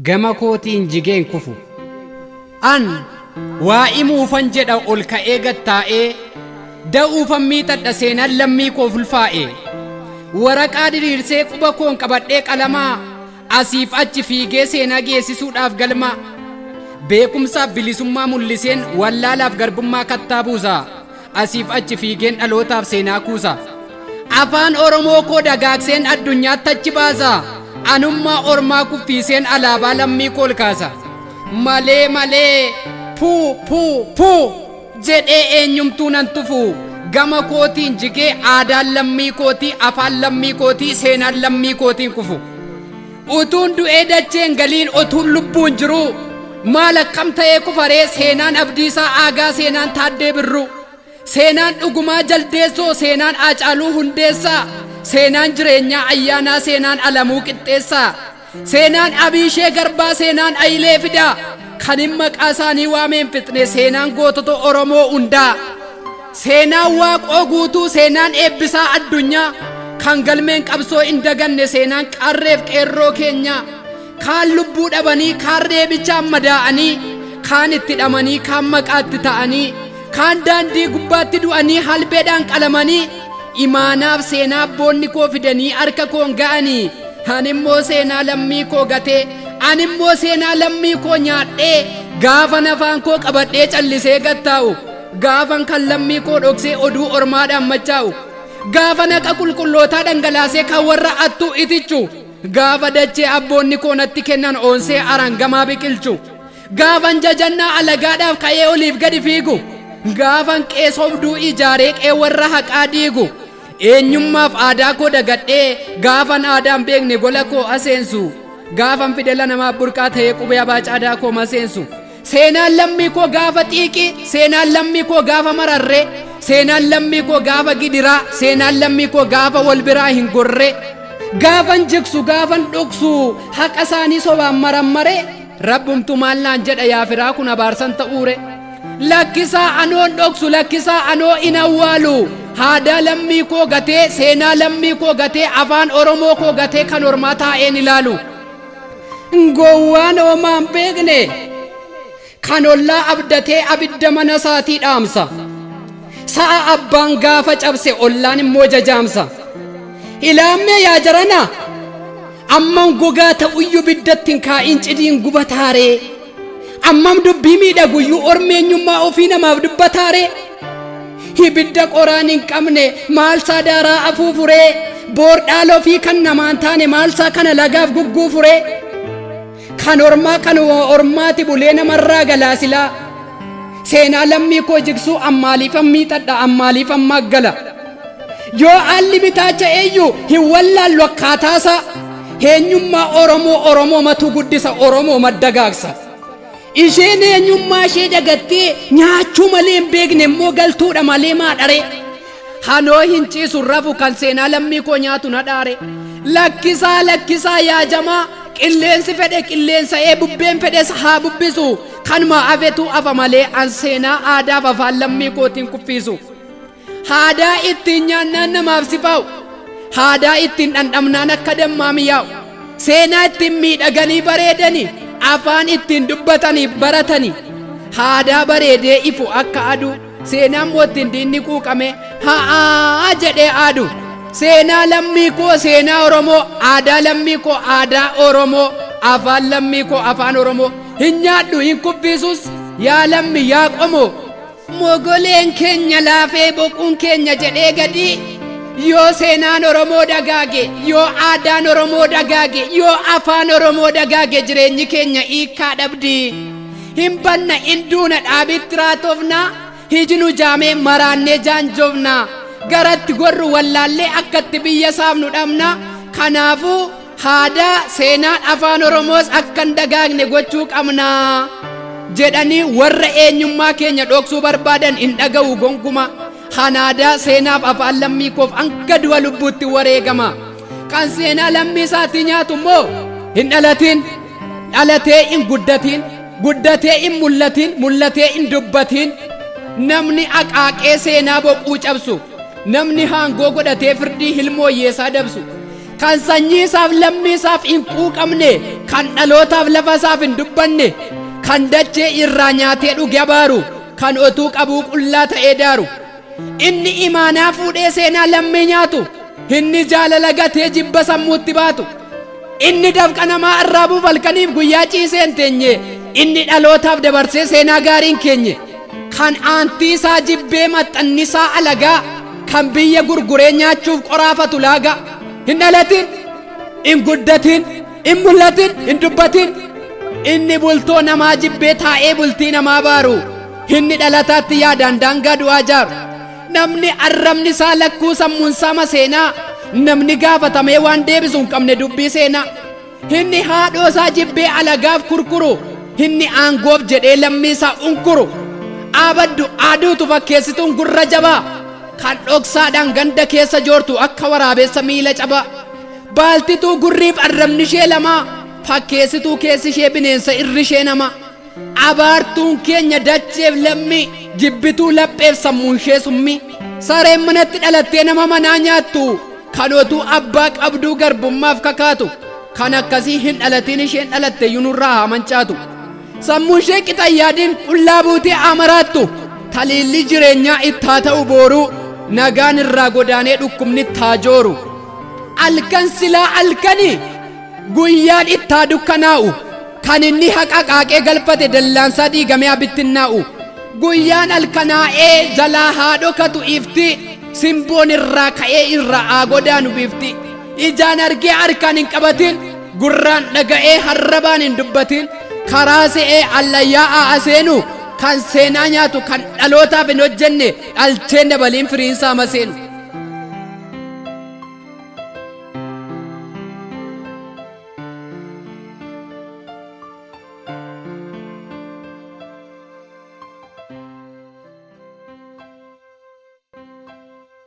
Gama kootiin jigeen kufu. An waa imuufan jedha ol ka'ee gad taa'ee, da'uufan miixadha seenaan lammii koof ulfaa'e. Waraqaa diriirsee quba koon qabadhee qalamaa, asiif achi fiigee seenaa geessisuudhaaf galmaa. Beekumsaaf bilisummaa mul'iseen wallaalaaf garbummaa kattaa buusa. Asiif achi fiigeen dhalootaaf seenaa kuusa. Afaan Oromoo koo dagaagseen addunyaatti achi baasa. Anummaa ormaa kuffiiseen alaabaa lammii koo ol kaasa. Malee malee puu puu puu jedhee eenyumtuu nan tufu. Gama kootiin jigee aadaan lammii kootii, afaan lammii kootii, seenaan lammii kootiin kufu. Utuun du'ee dacheen galiin otuun lubbuun jiruu maal akkam ta'ee kufaree seenaan Abdiisaa Aagaa seenaan Taaddee Birruu seenaan Dhugumaa Jaldeessoo seenaan Haacaaluu Hundeessaa seenaan Jireenyaa Ayyaanaa seenaan Alamuu Qixxeessaa seenaan Abiishee Garbaa seenaan Ayilee Fidaa kanin maqaa isaanii waameen fixne seenaan gootota Oromoo hundaa Seenaan Waaqoo Guutuu, seenaan Eebbisaa Addunyaa, kan galmeen qabsoo hin daganne seenaan qarreef qeerroo keenyaa, kaan lubbuu dhabanii, kaan reebichaan madaa'anii, kaan itti hidhamanii, kaan maqaatti ta'anii, kaan daandii gubbaatti du'anii halbeedhaan qalamanii, imaanaaf seenaa abboonni koo fidanii harka koon ga'anii, animmoo seenaa lammii koo gatee, animmoo seenaa lammii koo nyaadhee, gaafan afaan koo qabadhee callisee gad taa'u, Gaafan kan lammii koo dhoksee oduu ormaadhaan machaa'u, gaafan haqa qulqullootaa dhangalaasee kan warra attuu itichu, gaafa dachee abboonni koo natti kennan oonsee arangamaa biqilchu, gaafan jajannaa alagaadhaaf ka'ee oliif gadi fiigu, gaafan qee sobduu ijaaree qee warra haqaa diigu, eenyummaaf aadaa koo dagadhee gaafan aadaan beekne gola koo aseensu, gaafan fidela namaaf burqaa ta'ee qubee abaacaadaa koo maseensu, Seenaan lammii koo gaafa xiiqii, seenaan lammii koo gaafa mararree, seenaan lammii koo gaafa gidiraa, seenaan lammii koo gaafa wal biraa hin gorree, gaafan jigsu, gaafan dhoksu, haqa isaanii sobaan marammaree, Rabbumtu maal naan jedha yaa firaa kun abaarsan ta'uure? Lakkisaa anoon dhoksu, lakkisaa anoo in awwaalu, haadaa lammii koo gatee, seenaa lammii koo gatee, afaan Oromoo koo gatee kan ormaa taa'een ilaalu. Gowwaan homaa hin beekne kan ollaa abdatee abidda mana isaatii dhaamsa. Sa'a abbaan gaafa cabse ollaan immoo jajaamsa. Ilaammee yaa jarana ammam gogaa ta'uyyuu biddatti hin kaa'iin cidiin gubataaree. Ammam dubbii miidhaguyyuu ormi eenyummaa ofii namaaf dubbataaree. Ibidda qoraan hin qabne maalsaa daaraa afuufuree boordhaala ofii kan namaan taane maalsaa kana lagaaf gugguufuree kan ormaa kan ormaati bulee namarraa galaa silaa seenaa lammii koo jigsuu ammaaliifan miixadha ammaaliifan maaggala yoo haalli bitaacha eeyyu hin wallaallu akkaataasaa eenyummaa Oromoo Oromoo matu guddisa Oromoo maddagaagsa. Isheen eenyummaa ishee dagattee nyaachuu malee hin beekne immoo galtuudha malee maadharee. Hanoo hin ciisu rafu kan seenaa lammii koo nyaatu na dhaare. Lakkisaa lakkisaa yaa jamaa qilleensi fedhe qilleensa'ee bubbeen fedhes haa bubbisu kanuma afetu afa malee an seenaa aadaaf afaan lammii kootiin kuffiisu. Haadaa ittiin nyaannaan namaaf sifaa'u. Haadaa ittiin dhandhamnaan akka dammaa miyaa'u. Seenaa ittiin miidhaganii bareedani. Afaan ittiin dubbatanii baratani. Haadaa bareedee ifu akka aduu. Seenaa immoo ittiin diinni quuqame ha'aa jedhee aadu. Seenaa lammii koo seenaa Oromoo. Aadaa lammii koo aadaa Oromoo. Afaan lammii koo afaan Oromoo. Hin nyaadhu hin kuffiisus yaa lammi yaa qomoo. Mogoleen keenya laafee boquun keenya jedhee gadi yoo seenaan Oromoo dagaage, yoo aadaan Oromoo dagaage, yoo afaan Oromoo dagaage jireenyi keenya hiikkaa dhabdi. Hin banna, hin duuna, dhaabitti raatofna, hiji nu jaamee maraannee jaanjofna. Garatti gorru wallaallee akkatti biyya saamnu dhabna. Kanaafuu Aadaa, seenaan afaan Oromoos akka hin dagaagne gochuu qabna jedhanii warra eenyummaa keenya dhoksuu barbaadan hin dhaga'u gonkumaa. Kan aadaa, seenaaf afaan lammii koof hanga du'a lubbuutti wareegama. Kan seenaa lammii isaatii nyaatu immoo hin dhalatiin, dhalatee hin guddatiin, guddatee hin mul'atiin, mul'atee hin dubbatiin. Namni aqaaqee seenaa boquu cabsu, namni haangoo godhatee firdii hilmoo hiyyeessaa dabsu, Kan sanyii isaaf lammii isaaf hin quuqamne, kan dhalootaaf lafa isaaf hin dubbanne, kan dachee irraa nyaatee dhuge abaaru, kan otuu qabuu qullaa ta'ee daaru. Inni imaanaa fuudhee seenaa lammii nyaatu, inni jaalala gatee jibba sammuutti baatu. Inni dafqa namaa arraabuuf halkaniif guyyaa ciisee hin teenye, inni dhalootaaf dabarsee seenaa gaarii hin keenye. Kan aantii isaa jibbee maxxanni isaa alagaa, kan biyya gurguree nyaachuuf qoraafatu laagaa. Hin dhalatin, hin guddatin, hin mul'atin, hin dubbatin. Inni bultoo namaa jibbee taa'ee bultii namaa baaru, inni dhalataatti yaadaan daangaa du'aa jaaru. Namni arrabni isaa lakkuu sammuun isaa maseenaa, namni gaafatamee waan deebisu hin qabne dubbii seenaa. Inni haadhoo isaa jibbee alagaaf kurkuru, inni aangoof jedhee lammii isaa unkuru. Aabaddu aaduutu fakkeessituun gurra jabaa, kan dhoksaadhaan ganda keessa joortu akka waraabessa miila cabaa. Baaltituu gurriif arrabni ishee lamaa, fakkeessituu keessi ishee bineensa irri ishee namaa. Abaartuun keenya dacheef lammii, jibbituu lapheef sammuun ishee summii. Sareen manatti dhalattee nama manaa nyaattu, kan otuu abbaa qabduu garbummaaf kakaatu, kan akkasii hin dhalatiin isheen dhalatte iyyuu nurraa haa mancaatu. Sammuun ishee qixa yaadiin qullaa buutee amaraattu, taliilli jireenyaa itti haa ta'u booruu, nagaan irraa godaanee dhukkubni itti haa jooru. Halkan silaa halkanii guyyaan itti haa dukkanaa'u, kan inni haqa qaaqee galfate dallaansaa diigamee haa bittinnaa'u. Guyyaan halkanaa'ee jalaa haa dhokatu ifti, simboon irraa ka'ee irraa haa godaanu bifti. Ijaan argee harkaan hin qabatin, gurraan dhaga'ee harrabaan hin dubbatin, karaa se'ee allayyaa aseenu, kan seenaa nyaatu kan dhalootaaf hin hojjenne, dhalcheen dabaliin firiinsaa maseenu.